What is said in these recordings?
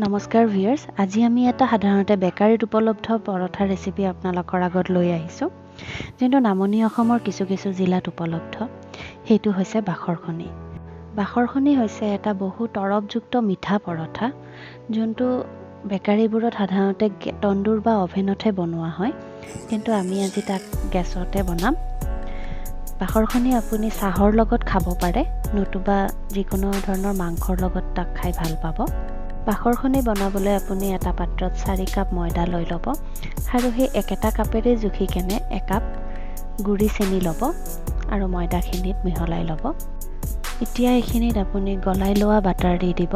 নমস্কাৰ ভিউয়াৰ্স, আজি আমি এটা সাধাৰণতে বেকাৰীত উপলব্ধ পৰঠা ৰেচিপি আপোনালোকৰ আগত লৈ আহিছোঁ, যোনটো নামনি অসমৰ কিছু কিছু জিলাত উপলব্ধ। সেইটো হৈছে বাখৰখনি। বাখৰখনি হৈছে এটা বহু তৰপযুক্ত মিঠা পৰঠা, যোনটো বেকাৰীবোৰত সাধাৰণতে তন্দুৰ বা অভেনতহে বনোৱা হয়, কিন্তু আমি আজি তাক গেছতে বনাম। বাখৰখনি আপুনি চাহৰ লগত খাব পাৰে, নতুবা যিকোনো ধৰণৰ মাংসৰ লগত তাক খাই ভাল পাব। বাখৰখনি বনাবলৈ আপুনি এটা পাত্ৰত 4 কাপ ময়দা লৈ ল'ব আৰু সেই একেটা কাপেৰে জুখি কেনে 1 কাপ গুড়ি চেনি ল'ব আৰু ময়দাখিনিত মিহলাই ল'ব। এতিয়া এইখিনিত আপুনি গলাই লোৱা বাটাৰ দি দিব,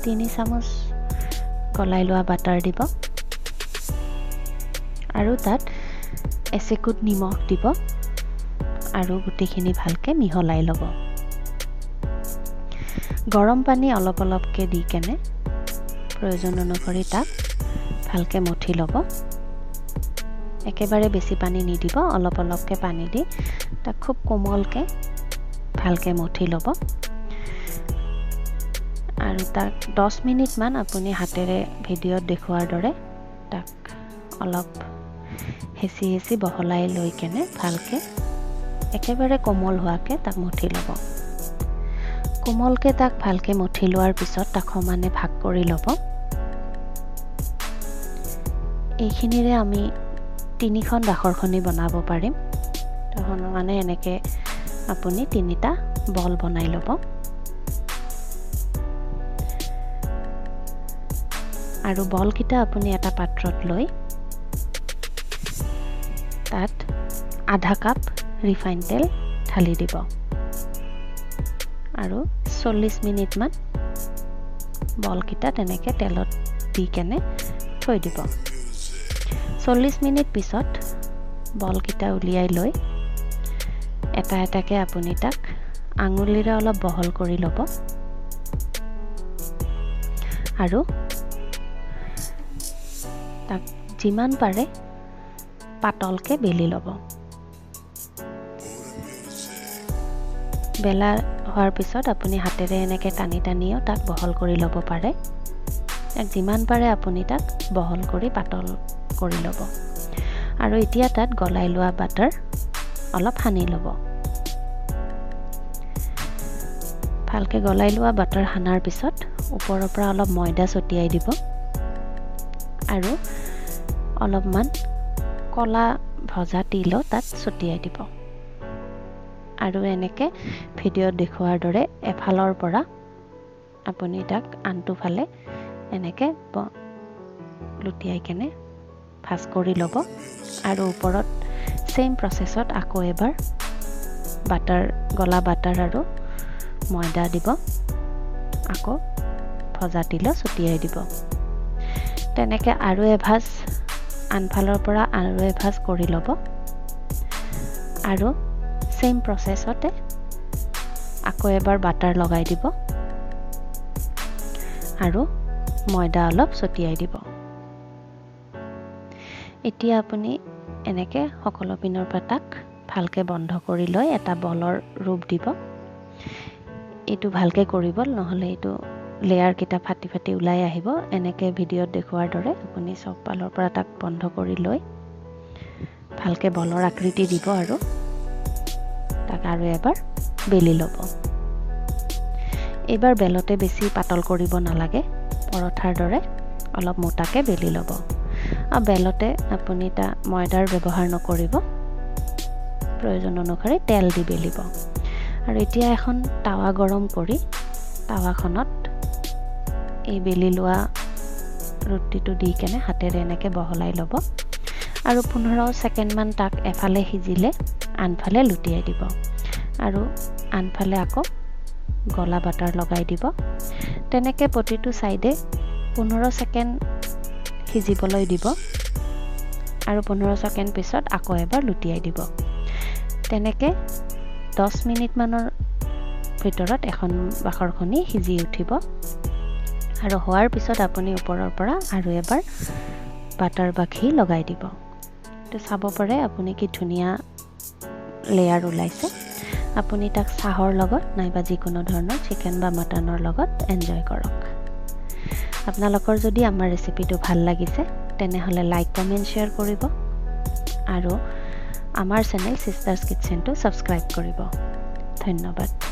3 চামুচ গলাই লোৱা বাটাৰ দিব আৰু তাত এচেকুট নিমখ দিব আৰু গোটেইখিনি ভালকৈ মিহলাই ল'ব। গৰম পানী অলপ অলপকৈ দি কেনে প্ৰয়োজন অনুসৰি তাক ভালকৈ মঠি ল'ব। একেবাৰে বেছি পানী নিদিব, অলপ অলপকৈ পানী দি তাক খুব কোমলকৈ ভালকৈ মঠি ল'ব আৰু তাক 10 মিনিটমান আপুনি হাতেৰে ভিডিঅ'ত দেখুওৱাৰ দৰে তাক অলপ হেঁচি হেঁচি বহলাই লৈ কেনে ভালকৈ একেবাৰে কোমল হোৱাকৈ তাক মঠি ল'ব। কোমলকৈ তাক ভালকৈ মঠি লোৱাৰ পিছত তাক সমানে ভাগ কৰি ল'ব। এইখিনিৰে আমি 3খন বাখৰখনি বনাব পাৰিম। মানে এনেকৈ আপুনি 3টা বল বনাই ল'ব আৰু বলকেইটা আপুনি এটা পাত্ৰত লৈ তাত আধা কাপ ৰিফাইন তেল ঢালি দিব আৰু 40 মিনিটমান বলকেইটা তেনেকৈ তেলত দি কেনে থৈ দিব। 40 মিনিট পিছত বলকেইটা উলিয়াই লৈ এটা এটাকৈ আপুনি তাক আঙুলিৰে অলপ বহল কৰি ল'ব আৰু তাক যিমান পাৰে পাতলকৈ বেলি ল'ব। বেলা হোৱাৰ পিছত আপুনি হাতেৰে এনেকৈ টানি টানিও তাক বহল কৰি ল'ব পাৰে। তাক যিমান পাৰে আপুনি তাক বহল কৰি পাতল কৰি ল'ব আৰু এতিয়া তাত গলাই লোৱা বাটাৰ অলপ সানি ল'ব। ভালকৈ গলাই লোৱা বাটাৰ সানাৰ পিছত ওপৰৰ পৰা অলপ ময়দা ছটিয়াই দিব আৰু অলপমান কলা ভজা তিলো তাত ছটিয়াই দিব আৰু এনেকৈ ভিডিঅ'ত দেখুওৱাৰ দৰে এফালৰ পৰা আপুনি তাক আনটো ফালে এনেকৈ লুটিয়াই কেনে ভাজ কৰি ল'ব আৰু ওপৰত ছেইম প্ৰচেছত আকৌ এবাৰ বাটাৰ, গলা বাটাৰ আৰু ময়দা দিব, আকৌ ভজা তিলো ছটিয়াই দিব। তেনেকৈ আৰু এভাজ আনফালৰ পৰা আৰু এভাজ কৰি ল'ব আৰু ছেইম প্ৰচেছতে আকৌ এবাৰ বাটাৰ লগাই দিব আৰু ময়দা অলপ ছটিয়াই দিব। এতিয়া আপুনি এনেকৈ সকলো পিনৰ পৰা তাক ভালকৈ বন্ধ কৰি লৈ এটা বলৰ ৰূপ দিব। এইটো ভালকৈ কৰিব, নহ'লে এইটো লেয়াৰকেইটা ফাটি ফাটি ওলাই আহিব। এনেকৈ ভিডিঅ'ত দেখুওৱাৰ দৰে আপুনি চব ফালৰ পৰা তাক বন্ধ কৰি লৈ ভালকৈ বলৰ আকৃতি দিব আৰু তাক আৰু এবাৰ বেলি ল'ব। এইবাৰ বেলতে বেছি পাতল কৰিব নালাগে, পৰঠাৰ দৰে অলপ মোটাকৈ বেলি ল'ব। আৰু বেলতে আপুনি ময়দাৰ ব্যৱহাৰ নকৰিব, প্ৰয়োজন অনুসৰি তেল দি বেলিব। আৰু এতিয়া এখন টাৱা গৰম কৰি টাৱাখনত এই বেলি লোৱা ৰুটিটো দি কেনে হাতেৰে এনেকৈ বহলাই ল'ব আৰু 15 ছেকেণ্ডমান তাক এফালে সিজিলে আনফালে লুটিয়াই দিব আৰু আনফালে আকৌ গলা বাটাৰ লগাই দিব। তেনেকৈ প্ৰতিটো ছাইডে 15 ছেকেণ্ড সিজিবলৈ দিব আৰু 15 ছেকেণ্ড পিছত আকৌ এবাৰ লুটিয়াই দিব। তেনেকৈ 10 মিনিটমানৰ ভিতৰত এখন বাখৰখনি সিজি উঠিব আৰু হোৱাৰ পিছত আপুনি ওপৰৰ পৰা আৰু এবাৰ বাটাৰ বা ঘি লগাই দিব। তো চাব পাৰে আপুনি কি ধুনীয়া লেয়াৰ ওলাইছে। আপুনি তাক চাহৰ লগত নাইবা যিকোনো ধৰণৰ চিকেন বা মাটনৰ লগত এনজয় কৰক। আপোনালোকৰ যদি আমাৰ ৰেচিপিটো ভাল লাগিছে, তেনেহ'লে লাইক, কমেণ্ট, শ্বেয়াৰ কৰিব আৰু আমাৰ চেনেল চিষ্টাৰ্ছ কিটচেনটো ছাবস্ক্ৰাইব কৰিব। ধন্যবাদ।